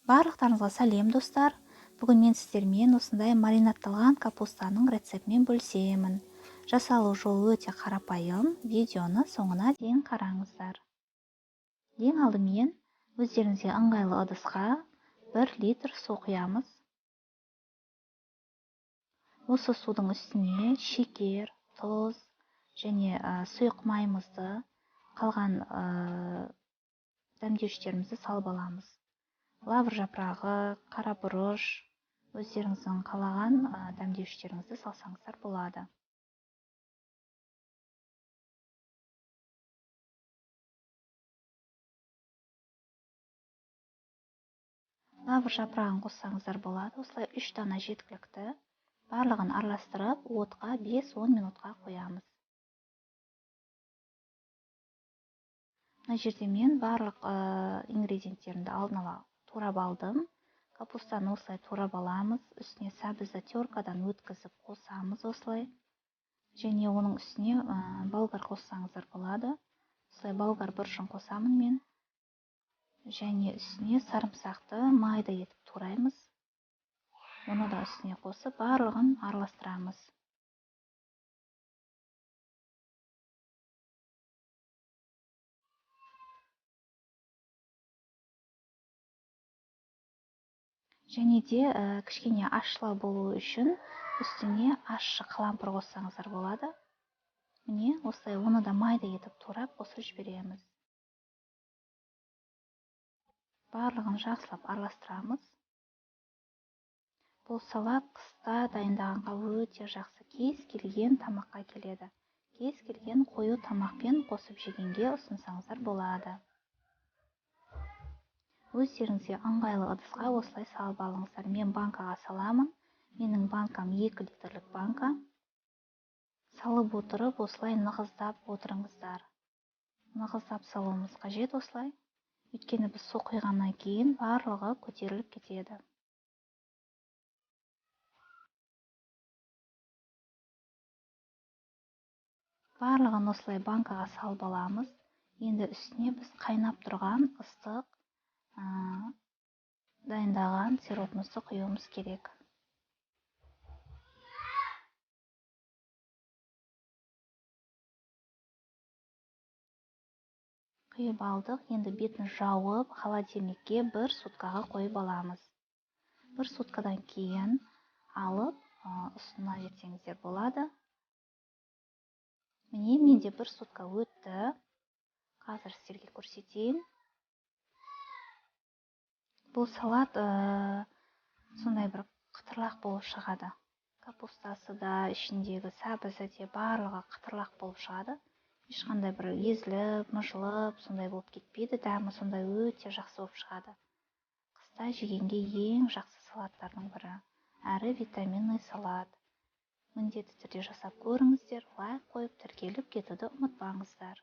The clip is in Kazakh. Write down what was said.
Барлықтарыңызға сәлем, достар! Бүгін мен сіздермен осындай маринадталған капустаның рецептімен бөлісемін. Жасалу жолы өте қарапайым, видеоны соңына дейін қараңыздар. Ең алдымен өздеріңізге ыңғайлы ыдысқа 1 литр су құямыз. Осы судың үстіне шекер, тұз және сұйық майымызды, қалған дәмдеуіштерімізді салып аламыз. Лавр жапырағы, қара бұрыш, өздеріңіздің қалаған дәмдеуіштеріңізді салсаңыздар болады. Лавр жапырағын қоссаңыздар болады. Осылай 3 дана жеткілікті. Барлығын араластырып, отқа 5-10 минутқа қоямыз. Мына жерде мен барлық ингредиенттерімді алдын ала турап алдым. Капустаны осылай турап аламыз. Үстіне сәбізді теркадан өткізіп қосамыз осылай. Және оның үстіне болгар қоссаңыздар болады. Осылай болгар бұрышын қосамын мен. Және үстіне сарымсақты майда етіп тураймыз. Оны да үстіне қосып, барлығын араластырамыз. Және де кішкене ащылау болу үшін үстіне ащы қалампыр қоссаңыздар болады. Міне, осылай оны да майда етіп турап қосып жібереміз. Барлығын жақсылап араластырамыз. Бұл салат қыста дайындағанға өте жақсы, кез келген тамаққа келеді. Кез келген қою тамақпен қосып жегенге ұсынсаңыздар болады. Өздеріңізге ыңғайлы ыдысқа осылай салып алыңыздар. Мен банкаға саламын. Менің банкам 2 литрлік банка. Салып отырып, осылай нығыздап отырыңыздар. Нығыздап салуымыз қажет осылай. Өйткені біз су құйғаннан кейін барлығы көтеріліп кетеді. Барлығын осылай банкаға салып аламыз. Енді үстіне біз қайнап тұрған ыстық дайындаған сиропымызды құюымыз керек. Құйып алдық. Енді бетін жауып, холодильникке 1 суткаға қойып аламыз. 1 суткадан кейін алып, ұсына берсеңіздер болады. Міне, менде 1 сутка өтті. Қазір сіздерге көрсетейін. Бұл салат сондай бір қытырлақ болып шығады. Капустасы да, ішіндегі сәбізі де барлығы қытырлақ болып шығады. Ешқандай бір езіліп, мыжылып, сондай болып кетпейді. Дәмі сондай өте жақсы болып шығады. Қыста жегенге ең жақсы салаттардың бірі. Әрі витаминный салат. Міндетті түрде жасап көріңіздер, лайк қойып, тіркеліп кетуді ұмытпаңыздар.